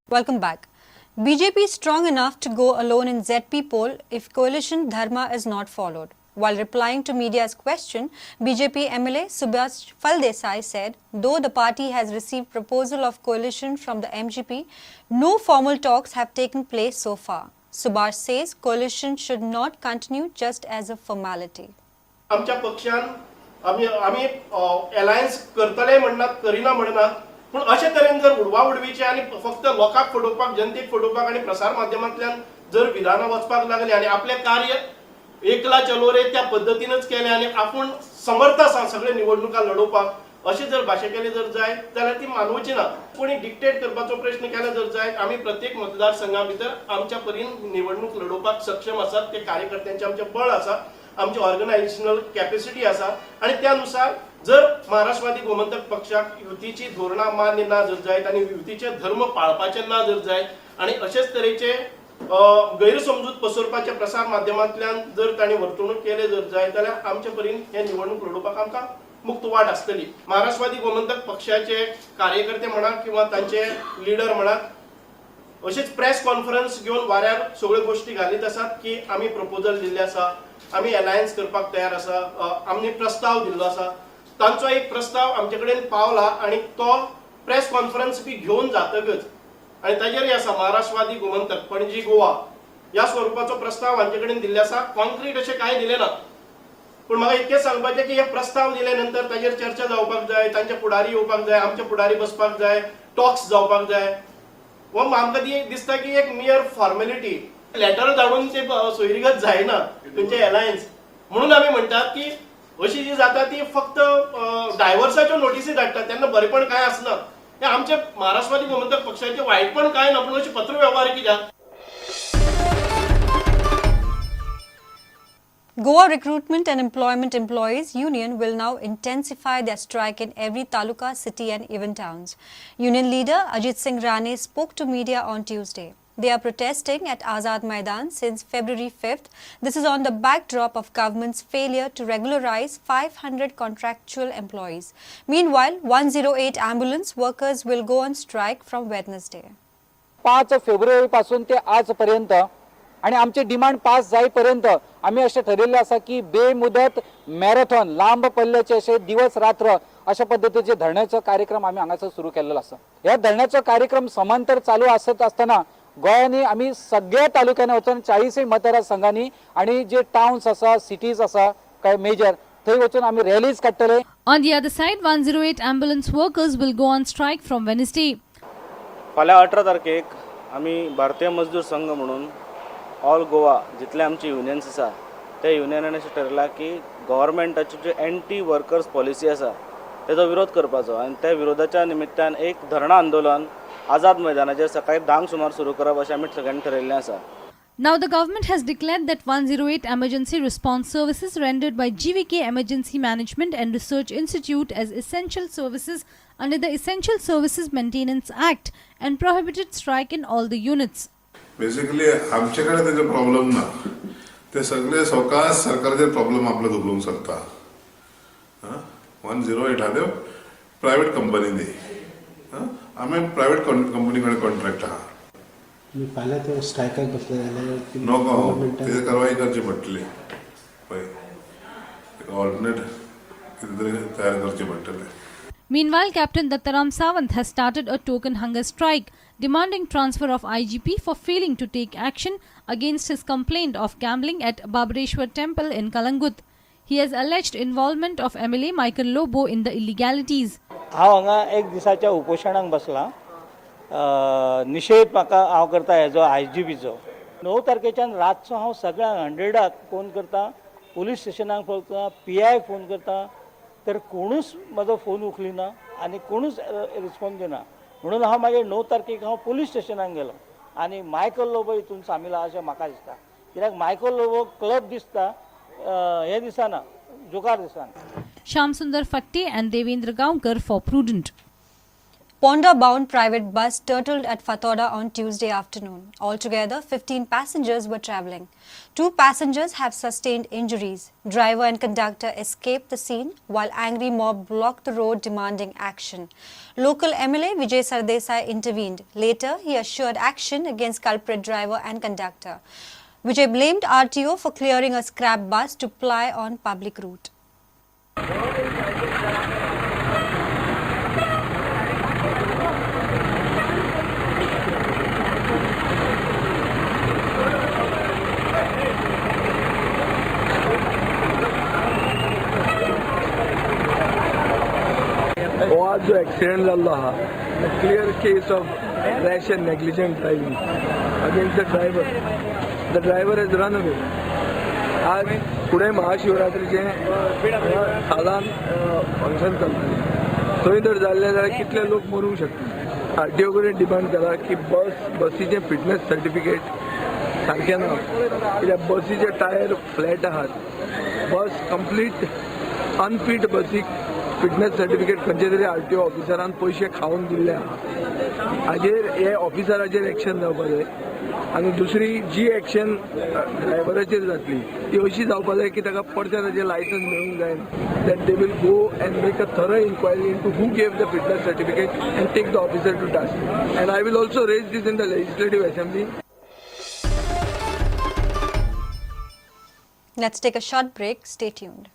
Welcome back. BJP is strong enough to go alone in ZP poll if coalition dharma is not followed. While replying to media's question, BJP MLA Subhash Faldesai said, though the party has received proposal of coalition from the MGP, no formal talks have taken place so far. Subhash says coalition should not continue just as a formality. आमच्या पक्षान आमी आमी alliance करतले म्हणनात, करिना म्हणनात, पूण अशे तरेन जर उडवा उडवीचे आनी फक्त लोकांक फटोवपाक, जनतेक फटोवपाक आनी प्रसार माध्यमांतल्यान जर विधानां वचपाक लागली आनी आपलें कार्य एकला चलो रे त्या पद्दतीनच केलें आनी आपूण समर्थ आसा सगळे निवडणुका लडोवपाक अशें जर भाशा केली जर जायत जाल्यार ती मानवची ना. कोणी डिक्टेट करपाचो प्रश्न केला जर जायत, आमी प्रत्येक मतदारसंघा भितर आमच्या परीन निवडणूक लडोवपाक सक्षम आसात. ते कार्यकर्त्यांचें आमचें बळ आसा, आमची ऑर्गनायझेशनल कॅपॅसिटी आसा आनी त्या नुसार जर महाराष्ट्रवादी गोमंतक पक्षाक युतीची धोरणां मान्य ना जर जायत आनी युतीचे धर्म पाळपाचे ना जर जायत आनी अशेच तरेचे गैरसमजूत पसरपाच्या प्रसार माध्यमांतल्यान जर तांणी वर्तणूक केले जर जायत जाल्यार आमचे परीन हे निवडणूक लडोवपाक आमकां मुक्त वाट आसतली. महाराष्ट्रवादी गोमंतक पक्षाचे कार्यकर्ते म्हणा किंवा तांचे लिडर म्हणा, अशेच प्रेस कॉन्फरन्स घेवन वाऱ्यार सगळ्यो गोश्टी घालीत आसात की आमी प्रपोजल दिल्ले आसा, आमी अलायन्स करपाक तयार आसा, आमी प्रस्ताव दिल्लो आसा. तांचो एक प्रस्ताव आमचे कडेन पावला आनी तो प्रेस कॉन्फरन्स बी घेवन जातकच आनी ताजेरय आसा महाराष्ट्रवादी गोमंतक पणजी गोवा ह्या स्वरुपाचो प्रस्ताव आमचे कडेन दिल्ले आसा. कॉन्क्रीट अशें कांय दिलें ना, पूण म्हाका इतकें सांगपाचें की हे प्रस्ताव दिले नंतर ताजेर चर्चा जावपाक जाय, तांचे फुडारी येवपाक जाय, आमचे फुडारी बसपाक जाय, टॉक्स जावपाक जाय. हो आमकां ती दिसता की एक मियर फॉर्मेलिटी, लेटर धाडून ते सोयरीगत जायना खंयचे अलायन्स. म्हणून आमी म्हणटात की अशी जी जाता ती फक्त डायव्हर्साच्यो नोटीसी धाडटात तेन्ना बरेपण कांय आसना. हे आमचे महाराष्ट्रवादी गोमंतक पक्षाचे वायटपण कांय ना, पूण अशे पत्रवेव्हार कित्याक? Goa Recruitment and Employment Employees Union will now intensify their strike in every taluka, city and even towns. Union leader Ajit Singh Rane spoke to media on Tuesday. They are protesting at Azad Maidan since February 5th. This is on the backdrop of government's failure to regularize 500 contractual employees. Meanwhile, 108 ambulance workers will go on strike from Wednesday. 5 February पासून ते आजपर्यंत आणि आमचे demand pass जाईपर्यंत आम्ही अशें ठरयल्लें आसा की बेमुदत मॅरेथॉन, लांब पल्ल्याचे अशे दिवस रात्र अशा पद्दतीचे धरण्याचो कार्यक्रम आमी हांगासर सुरू केल्लो आसा. ह्या धरण्याचो कार्यक्रम समांतर चालू आसत आसतना गोंयांनी आमी सगळ्या तालुक्यांनी वचून 40 मतदारसंघांनी आणि जे टावन्स आसा, सिटीज आसा काय मेजर, थंय वचून आमी रॅलीज काडटले. On the other side, 108 ambulance workers will go on strike from Wednesday. फाल्यां 18 तारखेक आमी भारतीय मजदूर संघ म्हणून ऑल गोवा जितले आमचे युनियन्स आसा त्या युनियनान अशें ठरयलां की गव्हर्मेंटाची ज्यो एंटी वर्कर्स पॉलिसी आसा तेजो विरोध करपाचो आनी त्या विरोधाच्या निमित्तान एक धरणा आंदोलन आझाद मैदानाचेर सकाळी 10 सुमार सुरू करप अशें आमी सगळ्यांनी ठरयल्लें आसा. Now, the government has declared that 108 emergency response services rendered by GVK Emergency Management and Research Institute as essential services under the Essential Services Maintenance Act and prohibited strike in all the units. Basically आमचे कडेन तेजे problem ना, ते सगळे सवकास सरकाराचेर problem आपलो धुकलूंक सोदता. 108 आहा ते प्रायवेट कंपनी न्ही, आमी प्रायवेट कंपनी कडेन कॉन्ट्रॅक्ट आहा. फाल्यां ते स्ट्रायकाक बसले जाल्यार नको, तेजेर कारवाई करची पडटली पळय, ऑल्टरनेट कितें तरी तयार करचें पडटलें. Meanwhile, Captain Dattaram Sawant has started a token hunger strike, demanding transfer of IGP for failing to take action against his complaint of gambling at Babreshwar Temple in Kalangut. He has alleged involvement of MLA Michael Lobo in the illegalities. हांव हांगा एक दिसाच्या उपोशणाक बसलां. निशेध म्हाका हांव करता हेजो आय जी पीचो. 9 तारखेच्यान रातचो हांव सगळ्यांक 100-आक फोन करता, पुलीस स्टेशनाक फोन करता, पी I phone करता, तर कोणूच म्हजो फोन उखलिना आनी कोणूच रिस्पॉन्स दिना. म्हणून हांव मागीर 9 तारखेक हांव पुलीस स्टेशनाक गेलो आनी मायकल लोबो हितून सामील आहा अशें म्हाका दिसता, कित्याक मायकल लोबो क्लब दिसता, हें दिसना, जुगार दिसना. Sham Sundar Fatte and Devendra Gaonkar for Prudent. Ponda-bound private bus turtled at Fatorda on Tuesday afternoon. Altogether, 15 passengers were travelling. 2 passengers have sustained injuries. Driver and conductor escaped the scene while angry mob blocked the road demanding action. Local MLA Vijay Sardesai intervened. Later, he assured action against culprit driver and conductor. Vijay blamed RTO for clearing a scrap bus to ply on public route. हो आज जो accident जाल्लो आहा, clear case of rash and negligent driving against the driver. The driver has run away. आज फुडें महाशिवरात्रीचें सादारण function चलतलें, थंय जर जाल्लें जाल्यार कितले लोक मरूंक शकता. आरटीओ कडेन डिमांड केला की बसीचें फिटनेस सर्टिफिकेट सारकें ना, कित्याक बसीचे टायर फ्लॅट आहात. बस कंप्लीट अनफीट बसीक फिटनेस सर्टिफिकेट खंयचे तरी आरटीओ ऑफिसरान पयशे खावन दिल्ले आहा. हाजेर हे ऑफिसराचेर एक्शन जावपा जाय आनी दुसरी जी एक्शन ड्रायव्हराचेर जातली ती अशी जावपा जाय की ताका परतें ताजें लायसन्स मेळूंक जायना. That they will go and make a thorough inquiry into who gave the fitness certificate and take the officer to task. And I will also raise this in the legislative assembly. Let's take a short break. Stay tuned.